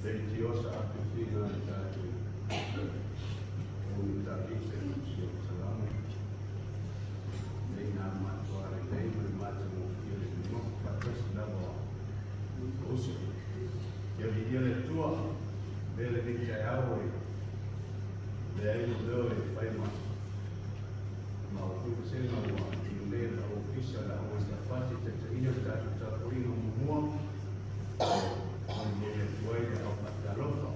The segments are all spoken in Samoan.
Leitiosa a fifiga i tatou o le Tusi o Salamo, nei na matoa lelei ma le matagofie le nonofo faatasi lava o uso. Ia viia le Atua, lea lenei taeao e leai mo mea e fai ma maopui vasega ua inunea le au ofisa le au Safati taitaina le tatou tapuaiga muamua. Molimoli atu ai le au faatalofa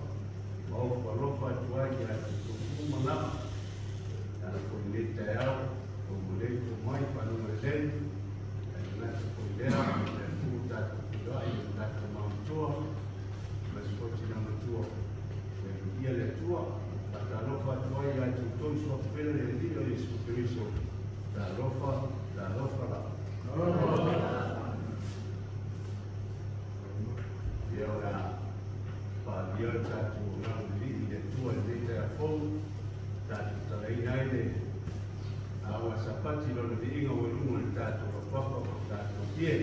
ma ofo alofa atu ai ia te outou uma lava. E ala foi i lenei taeao, ua maleifua mai i faguga lelei, ae manatu foi lea, o lea foi ua tatou feiloai i lo tatou matua, aemaise foi tina matua. Ia viia le Atua, faatalofa atu ai ia te outou i suafa pele le Alii o Iesu Keriso. Talofa, talofa lava. Ia o le a faaalia le tatou agaga lelei i le Atua i lenei taeao fou, tatou talaina ai le lauga a Sapati i lona viiga ua i luga o le tatou laupapa ma tatou pie.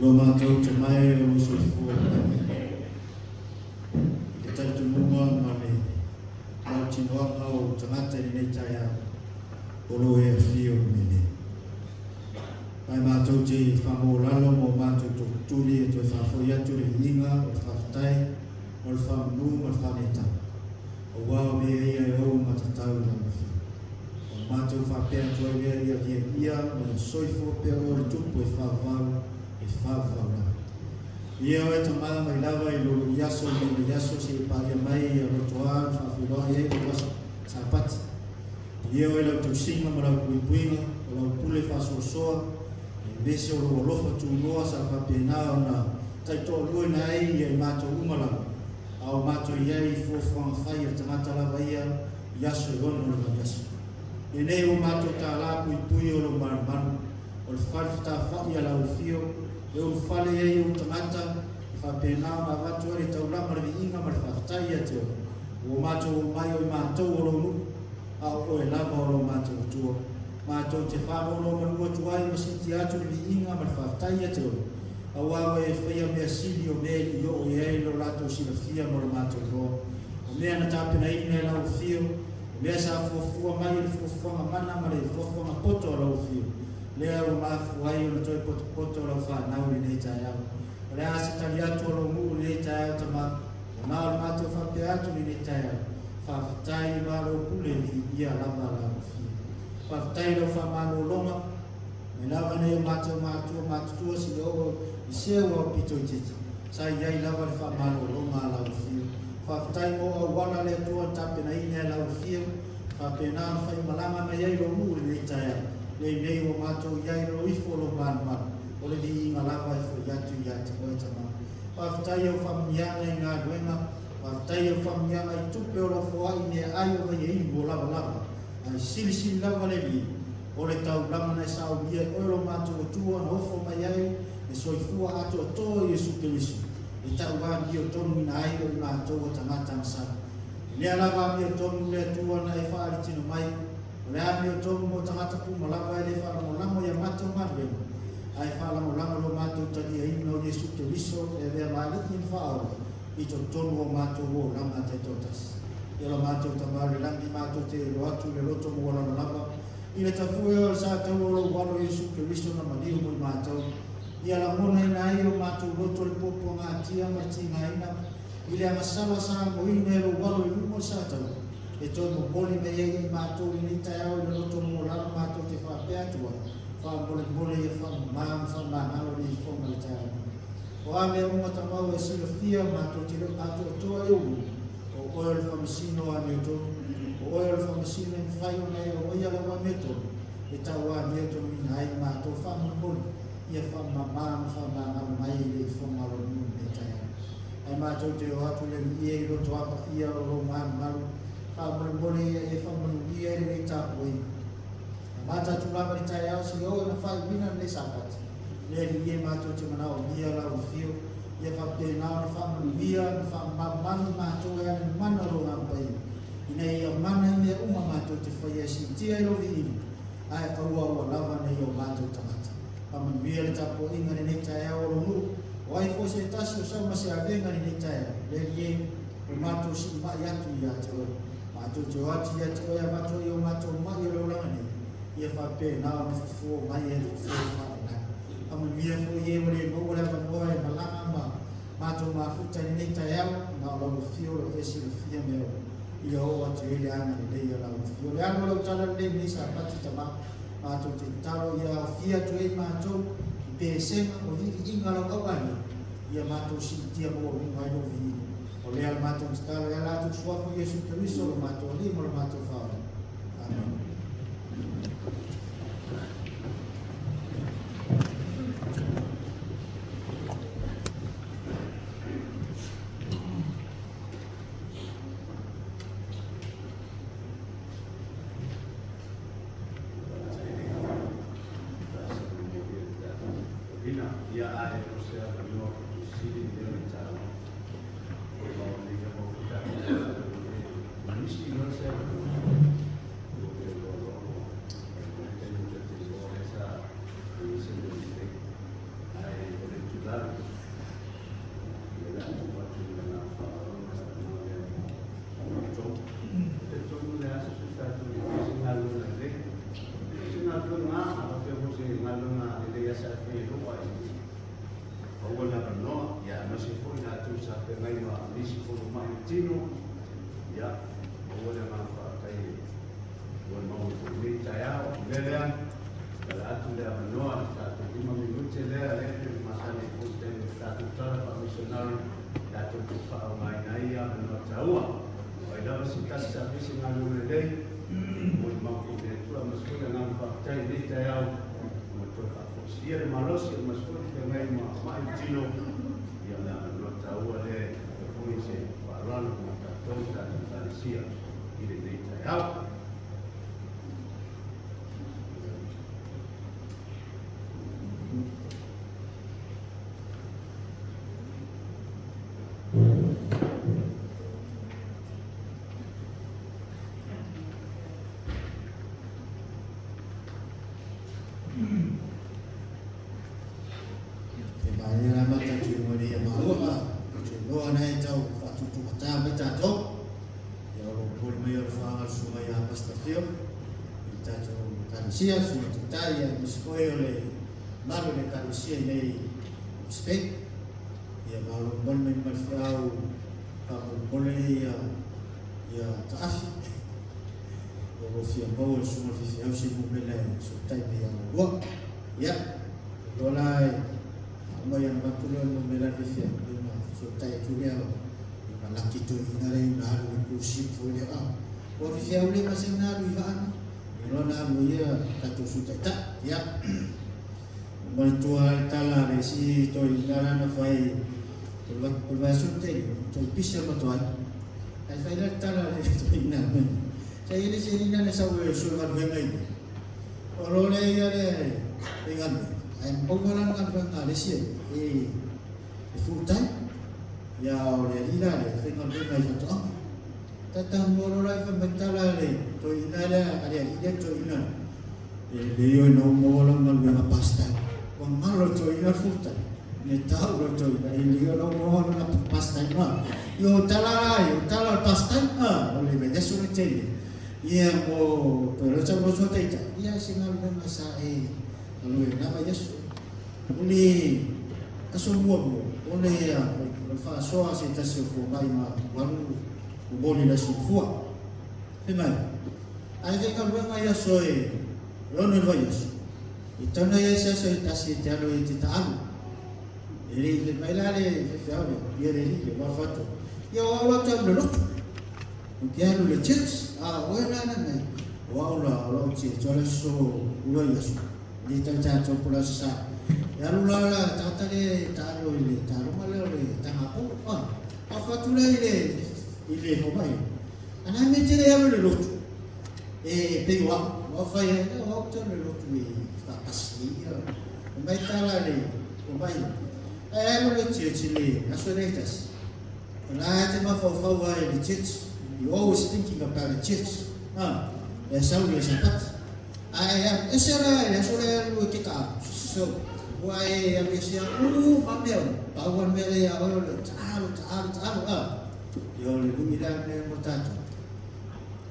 Lo matou te mai o lo soifua mai. I le talitonuga ma le mautinoaga o tagata i lenei taeao o lo e afio i le mea nei. Mai matou te faamōlalo ma o matou tolituli e toe faafoi atu le viiga o le faafetai ma le faamanu ma le faanetau, auā o mea ia e ou matatau i lau afio. Ona matou faapea atu ai lea ia viia ma ia soifua pea oe le Tupu e faavavau, e faavavau lava. Ia oe tama mai lava i lou aso nei vaiaso seia paia mai ia Rotoa na faafeiloai ai lou aso Sapati. Ia oe lau tausiga ma lau puipuiga, o lau pule faasoasoa, aemaise o lou alofa tunoa sa faapena ona taitoaluaina ai ia i matou uma lava, a o matou i ai i fuafuaga fai a le tagata lava ia i aso e ono o le vaiaso. Lenei ua matou tālā puipui o lou malumalu, o le fale fetafai a lau afio, e ulufale ai ou tagata, e faapena ona avatu ai le taulaga, le viiga ma le faafetai ia te oe. Ua matou omai o i matou o lou nuu, a o oe lava o lo matou Atua. Matou te faanonomanu atu ai ma siitia atu le viiga ma le faafetai ia te oe, auā ua e faia mea sili o mea e le i oo i ai lo latou silafia ma lo matou iloa. O mea na tapenaina e lau afio, o mea sa fuafua mai e le fuafuaga mana ma le fuafuaga poto a lau afio, lea ua mafua ai ona toe potopoto lau fanau i lenei taeao. O le a se tali atu a lou nuu i lenei taeao, Tama? Ua na o le matou faapea atu i lenei taeao, faafetai Malo pule viia lava lau afio. Faafetai i lau faamalologa, mai lava nei o matou matua matutua seia oo i se ua aupito itiiti, sa i ai lava le faamalologa a lau afio. Faafetai mo auala le Atua na tapenaina e lau afio, faapena ona faimalaga mai ai lou nuu i lenei taeao, lenei ua matou i ai i lalo ifo o lou malumalu, o le viiga lava e foi atu ia te oe Tama. Faafetai i au faamanuiaga i galuega, faafetai i au faamanuiaga i tupe o lo o foai i meaai o vaiainu o lavalava, ae silisili lava le Alii O le taulaga na e saunia e oe lo matou Atua na ofo mai ai le soifua atoatoa o Iesu Keriso, e tau amiotonuina ai o i matou o tagata agasala. I lea lava amiotonu le Atua na e faalitino mai, o le amiotonu mo tagata uma lava e le faalagolago i a matou galuega, ae faalagolago lo matou taliaina o Iesu Keriso e avea ma Alii ma Faaola i totonu o matou olaga taitoatasi. Ia lo matou Tama i le lagi, matou te elo atu i le loto maualalo lava, i le tafue o le sataua o lou Alo Iesu Keriso na maliu mo i matou. Ia lagonaina ai e o matou loto le puapuagatia ma le tigaina i le agasala sa amoina e lou Alo i luga o le sataua, e toe momoli mai ai ia i matou i lenei taeao i le loto maualalo matou te faapea atu ai, Faamolemole ia faamama ma faamagalo le ifoga i le taeao nei. O a mea uma tamau e silafia matou te le o atoatoa e ulu, o oe o le faamasino o amiotonu, o oe o le faamasino e mafai ona e aumaia lau amiotonu e tau amiotonuina ai matou. Faamolemole ia faamama ma faamagalo mai i le ifoga o lou nuu i lenei taeao. Ae matou te o atu le alii e i loto apaia o lou malumalu, faamolemole ia e faamanuia i lenei tapuaiga. Amata atu lava i le taeao seia oo ina faaiuina lenei Sapati, le Alii e matou te manaomia lau afio, ia faapena ona faamanuia ma faamamalumalu matou e ala i le mana o lou Agaga Paia, ina ia mana i mea uma matou te faia e siitia i lou viiga, ae aua ua lava nei o matou tagata. Faamanuia le tapuaiga i lenei taeao o lou nuu, o ai foi se tasi o sau ma se avega i lenei taeao, le Alii e, ua matou siimai atu ia te oe. Matou te o atu ia te oe avatu ai o matou mai o le olaga nei, ia faapena ona fofo mai e le fofo faalelagi. Faamanuia foi e ua le maua le avanoa e malaga ma matou mafuta i lenei taeao, na o lau afio o lo o e silafia mea uma, ia oo atu i ai le agalelei a lau afio. O le alu o lau tala lenei i lenei Sapati tama, matou te tatalo ia aofia atu ai matou i pesega o viiviiga o lau aualia, ia matou siitia maualuga ai lou viiga. O lea le matou tatalo e ala atu i le suafa o Iesu Keriso lo matou Alii ma lo matou Faaola. Amene. Ina ia ae o se avanoa sili lea le taua o mau nei ka mau tatou nisi no se avanoa o le lo lo e te te lo e sa i se le le ai o le tulaga ia la tu atu i na fa o na no le to te tonu le aso se tatou i se galuega lelei se galuega a faapea foi se galuega lelei asa e fai e lou aiga aua le avanoa ia aemaise foi latou sa feagai ma nisi foi o mai tino ia aua le agaga faafetai ua maua foi lenei taeao. O le mea lea tala atu le avanoa le tatou 5 minute lea lea pe masani ai foi taimi o tatou tala faa-missionary tatou te faaaogaina ai avanoa taua. O ai lava se tasi sa fai se galuega lelei molimau foi le Atua, aemaise foi le agaga faafetai i lenei taeao ua toe faafoisia le malosi, aemaise foi le feagai ma mai tino ia le avanoa taua lea e foi se faaaloalo ma tatou tatou Ekalesia i lenei taeao. Te māia la mata tu i ngoni ia maua, ko te noa nei tau whaatutu mai tātou. Ia o lo poli mai o le whaanga le sunga ia Pastor Phil, i tātou Ekalesia, sunga te tai, ia misi foi o le malu le Ekalesia i nei Spain. Ia malo moli mai mai whiau whaamole ia ia taafi. O lo fia maua le sunga whiwhi se mumele so tai me ia lua. Ia, lola e mai ana matu lea mumele whiwhi au, so tai atu lea i malaki toi ina le na alu i kusi foi le au. O whiwhi au le mase na alu i vaana. I loa na alu ia tatou su taitai. Ia, manatua le tala le si toi ina la na fai o le vaiaso tele, toi pisa matoai. Ai fai la tala le toi ina. Sa ile se ina le sau e sui galuega i. O lo le ia le e galuega, ae maua la le galuega a le isi e e full time. Ia o le alii la lea e faigaluega i faatoaga. Tatalanoa loa la fai mai tala a le toeaina lea a le alii lea toeaina e le ioe ina ua maua lana galuega part time. Ua galo le toeaina le full time. Le tau le toeaina e le ioe ina ua maua lana part time. Ia o tala la ia, o tala o le part time o le vaiaso le tele. Ia mo toe loa sau loa taitai, ia se galuega sa e alu ai na vaiaso. O le aso muamua, o le o le faasoa a se tasi o fomai ma alu momoli le soifua. Fai mai, a e faigaluega i aso e 6 i le vaiaso, e tatau ona i ai se aso e tasi e te alu ai e te taalu. E le i fai mai la le faifeau lea, ia le alii lea, ua alu atu, ia o au la ou te alu i le lotu. Ou te alu i le church, a o oe la na mai, o au la, o lau church, o le aso 2 i aso. E le tau tatou po o le aso sa. E alu la la tagata lea e taalo i le taaloga lea o le tagapo. Ah, afa atu lea i le i le fomai. Ana mea te le alu i le lotu. E pei o au, o au fai ai, o au te alu i le lotu e faatasi ai ia. O mai tala le fomai. Ae alu le church i le aso lea e tasi. O la e te mafaufau ai i le church. You always thinking about the church. Ah, e sau i le Sapati. Ae alu ese la i le aso lea e alu e te taalu. So, ua e alu ese a ma mea uma. Pau a le mea lea ia oe o le taalu, taalu, taalu, a. Ia o le lui lea mea mo tatou.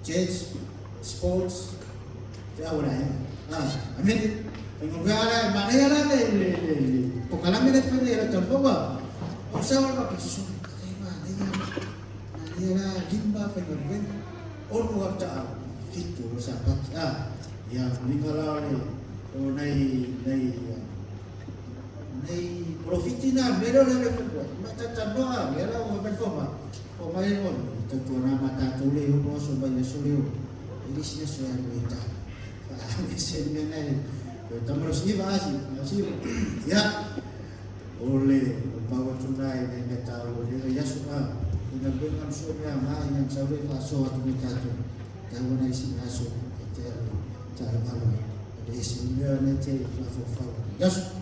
Church, sports, feau o le aiga. A, amen. Faigaluega lea, manaia la le, le, le, le pokalame lea fai nei e lau talufoga. O sau le faapea, e manaia, manaia la 5 faigaluega, 6 au taalu, 7 o Sapati. A, ia, uiga la o le, o nai, nai, nei polofiti na mea lea o le alu e fai ma tatalanoa lea la ua fai mai le fomai, fomai e ona tautuana ma tatou le 6 aso mai le aso leo e le isi aso e alu ai ta faamese le mea na e tama lo siva asi siva ia o le mau atu na e le mea taua le le aso a ina galuega na so mea ma ina sau le faasoa atu me tatou taua na isi aso e te alu taalogalo ai le isi mea ne te mafaufau aso.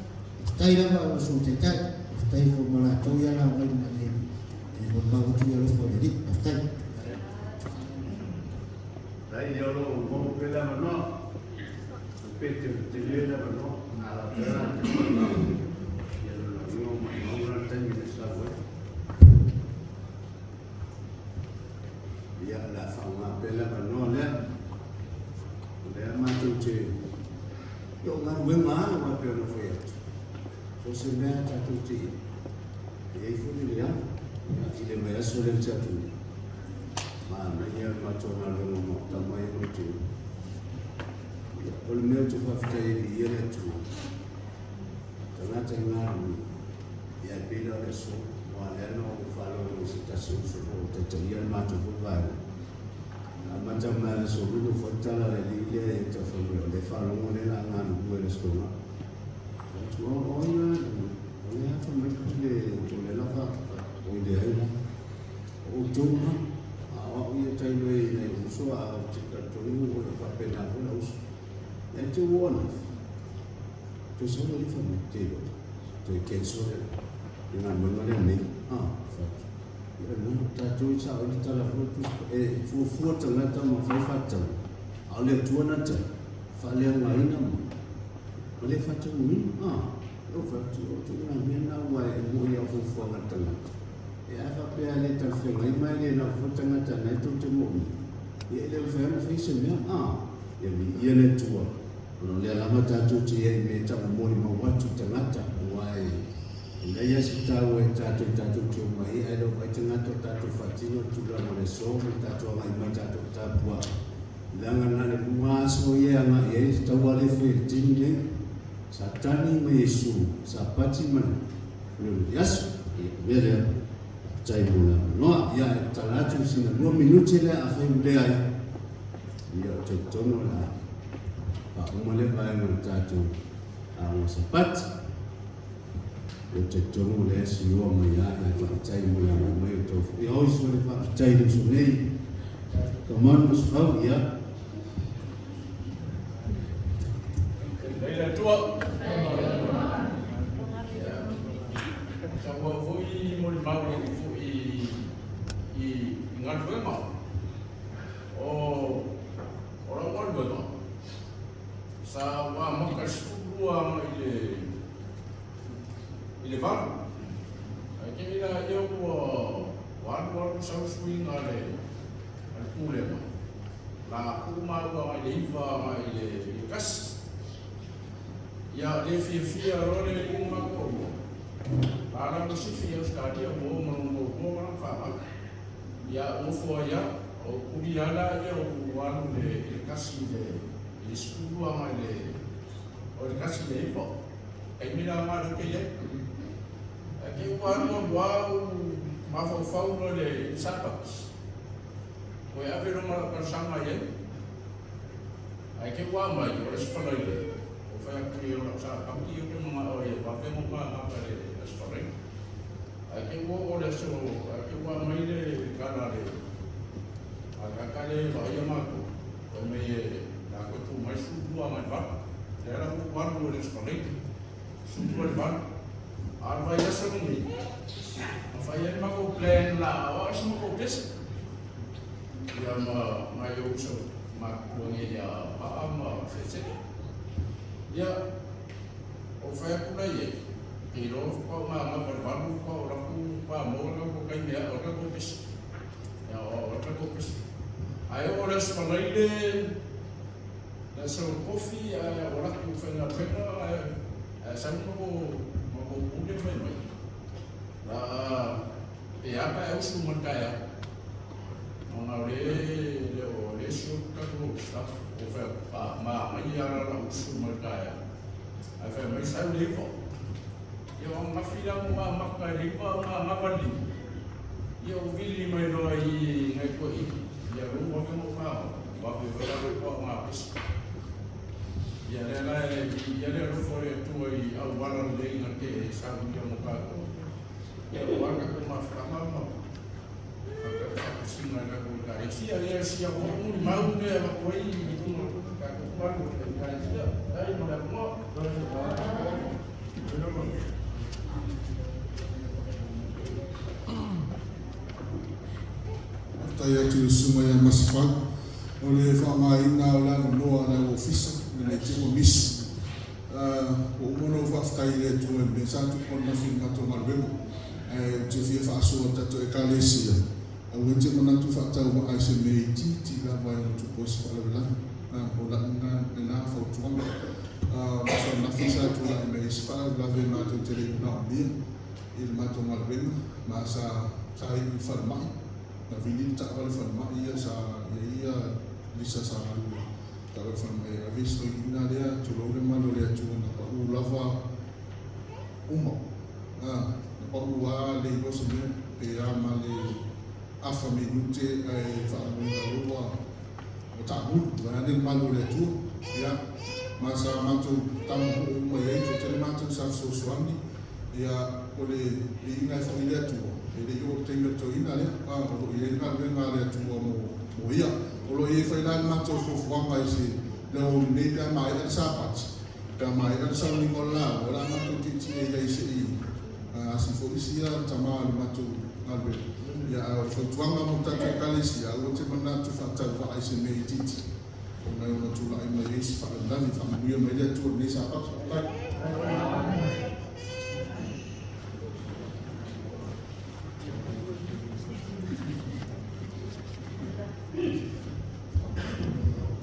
Faafetai lava o sou taitai, faafetai foi mo latou ia la mai ma nei e mamau atu ia alofa o le Alii. Faafetai. Tai ia o lo o mau pe le avanoa. O pe te tele le avanoa. A la pera te whanau. Ia lo la ingo mai mau la taimi le sau ai. Ia la whaunga pe le avanoa lea. O lea matou te ia o galuega lava e pei ona fai atu. So o se mea tatou te i ai foi le leaga. Ia i le vaiaso lea na tea atu nei, manaia le matou galuega ma au tama ia ma te Ia, o le mea ou te faafetai ai viia le Atua, tagata i galulue, ia e pei la o le aso, aua lea na ou faalogo i se tasi o uso foi o taitaia le matou foi vaega. Na amata mai le aso Lulu foi tala a le alii lea ia te fai mai o lea faalogo lea la galulue i le Aso Toonai. Atu o ai la o lea fai mai le o lea la fa oi leai la. O outou na a o au ia tailo i nai uso a o te talitonu o le faapena foi la uso. Ia te ua ona. Toe sau le alii fai mai te iloa. Toe cancel le le galuega lea nei. Ah, fatu. Ia na tatou i sa o le tala foi tu e fuafua tagata ma fai faatau. A o le Atua na tau faaleaogaina ma ma le faataunuina. Ah, e ou fai atu, o ituaiga mea na ua e moi au fuafuaga a le tagata. E a faapea e le talafeagai ma e le lava foi le tagata na e tou te moomia, ia e le mafai ona fai se mea. Ah, ia viia le Atua, ona o lea lava tatou te i ai i mea e tau molimau atu i tagata, aua e leai lava se taua i tatou tatou te omai ai, ae le o vaai tagata o tatou faatino le tulaga o le aso ma le tatou agai mai tatou tapuai. Leaga na le 2 aso ia e agai ai, e tatau lava le fai e le tini nei, Satani ma Iesu, Sapati ma le aso. Ia, mea lea, faafetai mo le avanoa. Ia, e tatala atu sina 2 minute lea afai ua leai. Ia, ou te talitonu o le a faauma lea vaega o le tatou aoga Sapati. Ia, ou te talitonu o lea e siua mai lava, ae faafetai mo le agai mai o tou. Ia, oi, sole faafetai i le uso nei. Come on, Musafau, ia. Lei le Atua. Sa ua foi mo le mau le foi i galuega. O lau galuega sa ua maka 12 i le 8. Ai ke ila ia ua alu alu sau suiga le pulega. La ku maua i le 9 i le 1. Ia le fiafia loa le uma ko. La la sifi Australia mo mo mo mo mo fa. Ia o fo ia o kuli ala ia o alu le kasi le skulu anga le o le kasi le ipo. Ai mila ma le ke ia. Ke ua alu ua ma fau fau le Starbucks. O e ave roma ka sanga ia. Ai ke ua mai o le sfalai le. O whai aku i ora sa paki o te mga o e wape mo ka ngapa le sfalai. Ai ke ua o le so, ai ke ua mai le kana le. A ka kale wa ia mako. O me e la ko tu mai su tua mai va. Te ara u waru o le sfalai. Su tua le va. A vai asa ni. A whai e mako plan la o asa mako pesa. Ia ma mai o so ma kuange ia paa ma se. Ia o whai aku nei e. Te ro pa ma ma pa valu pa o raku pa mo ra ko kai mea o ra ko pesa. Ia o ra ko pesa. Ai o le sfalai le la so kofi ai o raku whainga pena ai sa mo ko ma ko pule mai mai. La te aka e usu mataia. Ona le le o le so ka ko staff o fa pa ma mai ara la usu mataia. Ai fa mai sa le ko. Ia o ngawhila mo ma maka le pa ma ngawali. Ia o vili mai roa i ngai ko i. Ia ru wa mo pa wa pe wa ko ko ma pis. Ia le la ia le ro fo le tu i au wala le nga te sa ia mo ka ko. Ia o wa ka ko ma fa ma ma. Singa ka ko ka sia ia sia ko mu mau ne wa ko i ko ka ko pa ko ka sia dai mo la mo. Tai atu le sunga ia Masifau o le whaangaina o le noa le ofisa le nei te o misi. O umono whaaftai le tua e me sa tu kona whinga tō ngaluenga. E te fia whaasoa tato e kalesia. Au e te manatu whaatau wa ai se me i titi la vai o tupo se whaalavelani. O la nga le nā whautuanga. Maso na whisa atu la e me se whaalavelave mātou te rei na o mia i le mātou ngaluenga. Ma sa i whalamai. Na vili ta wale whalamai ia sa ia lisa sa ngalua. Ta wale whalamai a visto ina lea tulou le malo lea tua na pa u lava uma. Na pa u a le iwa se mea pe a ma le afa minute ai whaamuina roa o ta hulu. Wa ane le malo lea tua. Ia ma sa mātou tamu ho uma ia i te mātou sa sosoani. Ia o le inga e whai lea tua. E le o te ina tau ina lea. O lo i ngā ngā lea tua mo ia. O lo i e whai la mātou fofuanga i se leo nei pea mai ala sapati. Pea mai ala sauninga o la. O la mātou titi e ia i se i. Asi fo isi ia tama le mātou ngalwe. Ia o fautuanga mo tātou kalesi. A ua te manatu whaatau wa ai se mei titi. O ngai o matula ai mai eisi whalandani. Whamanuia mai lea tua nei sapati.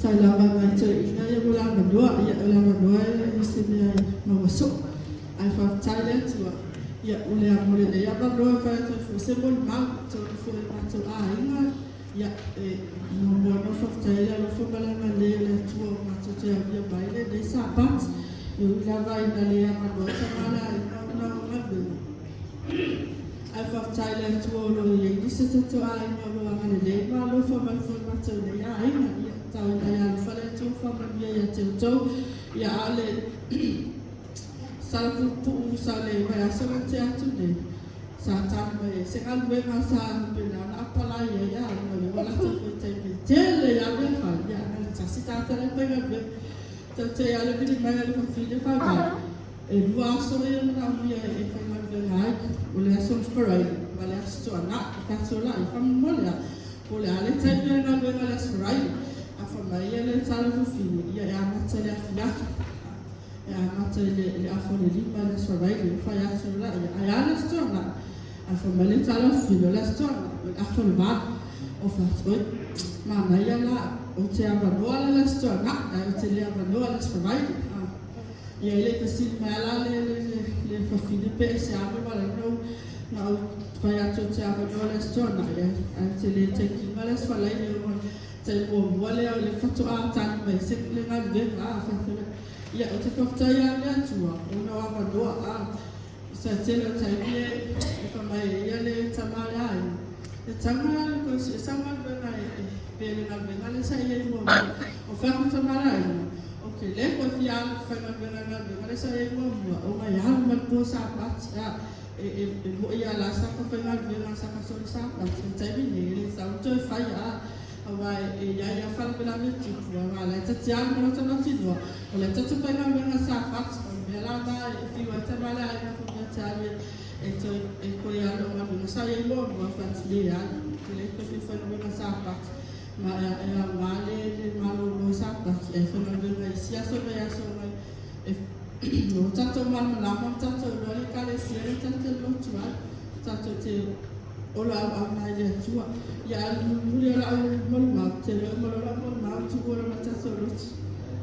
Tai lava ngai te ina ia wala manua ia wala manua ia se mea ma waso ai fa Thailand tua ia ule a mole le ia manua fa te fo se mo ma to fo ma to a inga ia e no mo no fa Thailand lo fo mala ma le le tua ma to te ia mai le de sa pat e ula vai na le manua ta mala ina na na be ai fa Thailand tua lo ia ni se to a inga lo anga le ma lo fo ma fo ma to le ia inga ia tau ina ia whare tō whamania ia te tau ia ale sa pupu sa le vai asanga te atu nei sa tāna mai e se ngaluenga sa pena na apala ia ia ma le wala te koe te me tele ia me whai ia nga tasi tātara pai nga me Te ale vili mai ale fafine fa mai. E lua aso ia manaomia e faigaluega ai, o le aso Faraile ma le aso Toana'i, faatolai faamolemole a. Po o le a le taimi o le galuega i le aso Faraile, a fai mai ia le tala fafine, ia e amata i le afiafi. E amata i le afa o le 5 i le aso Faraile, e fai aso laia. Ae a le aso Toana'i? A fai mai le tala fafine, o le aso Toana'i, o le afa o le 8. O fai atu, oi, manaia la, ou te avanoa la i le aso Toana'i, ae ou te le avanoa i le aso Faraile. Ia e le i fesili mai lava la le fafine pe aisea mea ua ala ai ona ou fai atu ou te avanoa i le aso Toana'i, ae ou te le taitino i le aso Faraile ona o le taimi muamua lea o lea faatoa tali mai ai le galuega. Fai atu lea, ia ou te faafetai lava i le Atua ona o avanoa. Sa tele o taimi e fai mai ai ia le tama a le aiga, e taga la le toe sue sau galuega e pe le galuega lea sa i ai muamua. O fai atu le tama a le aiga, ok le koe fia alu e faigaluega i le galuega lea sa i ai muamua, ona e alu ma le po Sapati. E moi lava la sa ka faigaluega sa ka soli Sapati, o le taimi nei e le tatau ona toe faia aua e i ai lava faalavelave e tupu, aua o la e ta te alu ma lota mautinoa, o la e ta te faigaluega Sapati. O le mea la lena e fiu ai tama a le aiga fai mea te alu e toe e koe alu o galuega sa i ai muamua, fai atu leai, ou te le toe fia faigaluega Sapati. Ma e aoga le malolo i Sapati ae faigaluega i isi aso vaiaso mai e o tatou malamalama ma tatou iloa le Ekalesia lea tatou te lotu ai, tatou te ola auauna ai i le Atua. Ia ae mulimuli o lau molimau, te le uma loa lau molimau tuua loa ma le tatou lotu.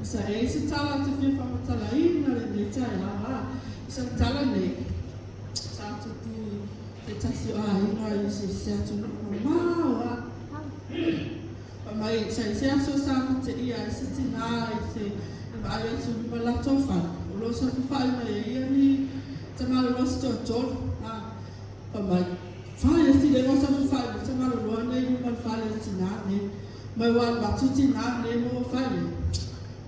Sa e ai se tala ou te fia faamatalaina lenei taeao, a o se tala nei sa tupu i se tasi o aiga i se atunuu mamao a. Fai mai sa i se aso sa mateia ai se tinā i se vaai atu i luma o le latou fale, o lo o saofafai mai ai ia ni tamaloloa se toatolu. A fai mai, fai e sile ua saofafai mai tamaloloa nei i luma o le fale o le tinā nei. Mai ua alu atu tinā nei ma ua fai ai,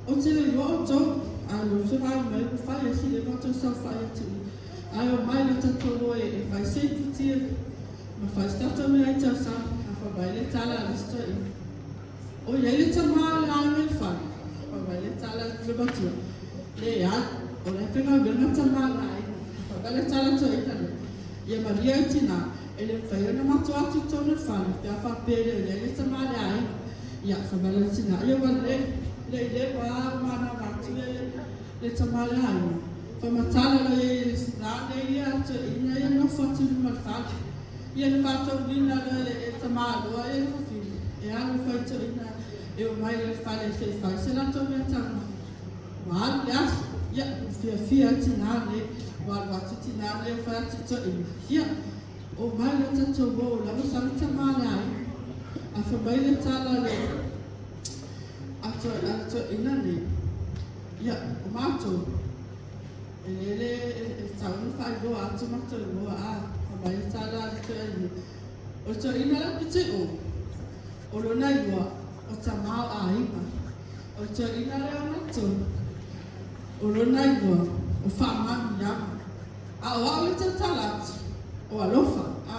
Ou te le iloa outou, ae ua fevaai mai ua fai e sile ua toe saofai atu i. Ae omai le tatou o e fai se iputi ma fai se tatou mea ai tausaga. A fai mai le tala a le isi toeaina, O i ai le tama o le aiga i le fale? Fai mai le tala a le matua, Leai, o la e faigaluega le tama a le aiga. Fai mai le tala a le toeaina lea, Ia malie ai tinā, e le mafai ona matou atu i totonu o le fale pe a faapea e le o i ai le tama a le aiga. Ia, fai mai le tinā, Ia ua lelei, lei leva lava ua manava atu le tama a le aiga. Faamatala loa i ai e le tinā nei ia toeaina ia nofo atu i luma o le fale. Ia na faatauina loa e le tamaloa ia le fafine e alu e fai toeaina e omai loa i le fale se i fai se latou mea taumafa. Ua alu le aso, ia, ua fiafia ai tinā nei, ua alu atu tinā nei ua fai atu i toeaina, ia, omai loa tatou o, o la ua sau le tama a le aiga. A fai mai le tala a le toeaina nei, Ia, o matou, e le e tatau ona faailoa atu matou igoa, a fai mai le tala a le toeaina. O le toeaina la pito i o, o lona igoa, o tama o aiga. O le toeaina lea o matou, o lona igoa, o Faamanuiaga. A o au e tautala atu, o Alofa, a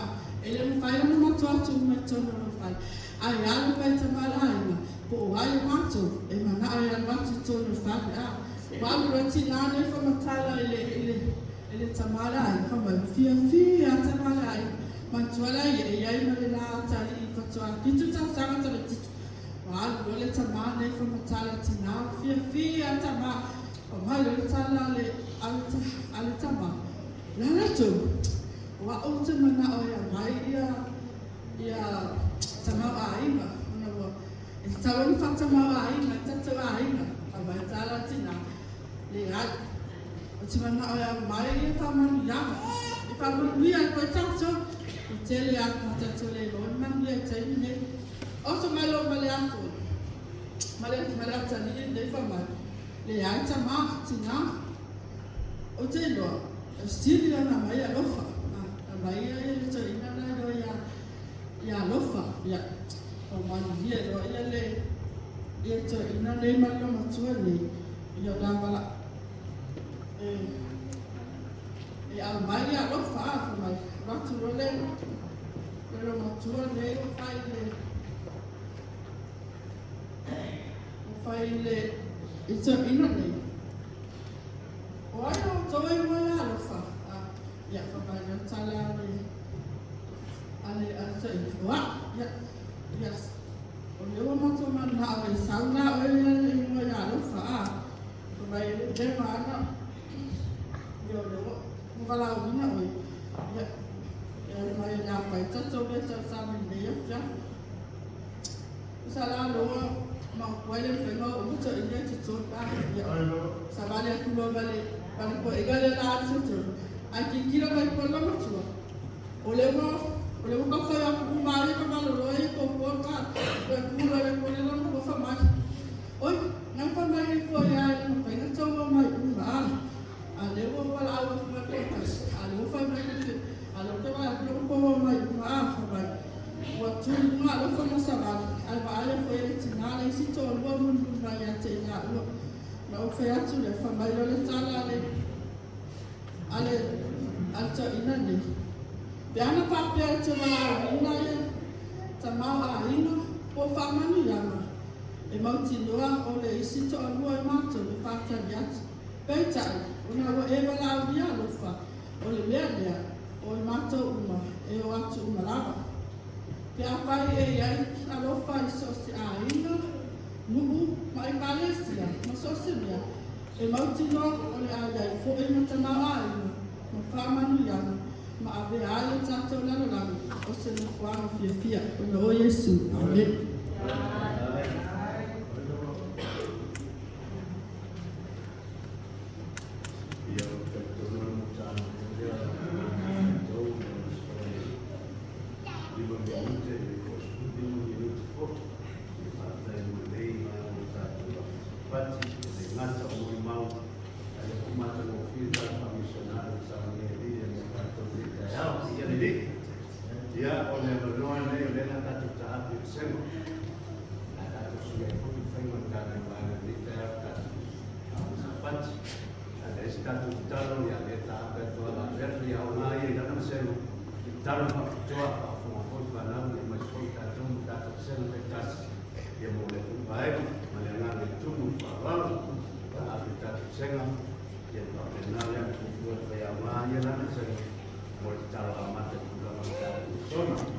e le mafai ona matou atu uma i totonu o lou fale. Ae alu mai tama le aiga, po o ai o matou e manao e alu atu i totonu o le fale, a ua alu loa tinā nei faamatala i le i le i le tama le aiga, fai mai, ua fiafia lava tama le aiga. Manatua la ia e i ai ma le la atalii faatoa 7 tausaga tamaitiiti. Ua alu loa le tama nei faamatala tinā, ua fiafia lava tama. Fai mai loa le tala a le a le tama, O le a la outou? O au ou te manao e aumai ia ia tamaoaiga ona ua e tatau ona faatamaoaiga i tatou aiga. Fai mai le tala a tinā, Leai, ou te manao e aumai ia faamanuiaga e faamanuia ai foi tatou. Ua tele atu a tatou le iloa ni manuia i le taimi nei. Oso mai loa ma le aso ma le ma le atalii lenei fai mai, Leai tama, tinā, ou te iloa, e sili ona aumai alofa. Aumai ia le toeaina la iloa ia ia alofa. Ia, ua manuia loa ia le ia toeaina nei ma le loomatua nei. Ia o le a vala e e aumai ia alofa a fai mai avatu loa le le loomatua nei ua fai le ua fai le i toeaina nei. O ai o outou e igoa ia Alofa? A, ia, fai mai lea o le tala a le, a le, a le toeaina, o au, ia, ia, o lea ua matou mananao e sau la oe e igoa ia Alofa, a, fai mai e le i leva lava ona, ia o lea ua valaauina oe, ia, e alu mai o le a fai tatou mea tausami i lenei afiafi. Sa la loa ma upu ai le mafai ona oo uma toeaina i totonu a ia savali atu loa ma le ma le koeaiga lea la alu totonu ae tilotilo mai po le matua o lea ua o lea ua taufai atu uma lava ia malolo ai puapua ma toe tu loa le kole lona ua fai mai oi na fai mai ai foi lava e le mafai ona tou omai uma a a lea ua valaau atu ma le toatasi a lea ua fai mai a lea ou te vaai atu lea ua tou omai uma a fai mai Ua tu i luga alofa ma savali, ae vaaia foi e le tina le isi toalua mulimuli mai ia te i laua. Na ou fai atu lea, fai mai loa le tala a le, a le, a le toeaina nei, Pe ana faapea e te valaauina ia tamaoaiga po o faamanuiaga, e mautinoa o le isi toalua e matou e faatali atu. Peitai, ona ua e valaaulia alofa, O le mea lea, o i matou uma e o atu uma lava. Pe afai e i ai alofa i so o se aiga, nuu, ma ekalesia, ma so o se mea, e mautinoa o le a i ai foi ma tamaoaiga ma faamanuiaga ma avea ai le tatou lalolagi o se nofoaga fiafia ona o Iesu. Amene. Ia, ou te talitonu o le matagaluega lea a tatou ma le 5 minute po o le 15 minute foi. Ia faafetai mo lenei vaega o le tatou Pati, e le gata o molimau, a o lea foi ua matagofie le tala faa-misionare na saunia e Lilian mo tatou i lenei taeao. Ia lelei. Ia, o le avanoa lenei o lea o le a tatou taape i vasega. O le a tatou suia ai foi le faiga o le tatou vaega i lenei taeao i le tatou Sapati. A leai se tatou tatalo, ia o lea e taape atu lava Alberto, ia aoga ia i lana vasega. Tatalo faapitoa, faafofoga foi fanau aemaise foi tatou ma tatou vasega taitasi, ia mo lea foi vaega. Ma le agaga e tumu i le faaaloalo, taape i le tatou vasega, ia ona faapena lea ona fuafua e fai aoga ia lana vasega mo le tatalo amata i le tulaga o le tatou sona.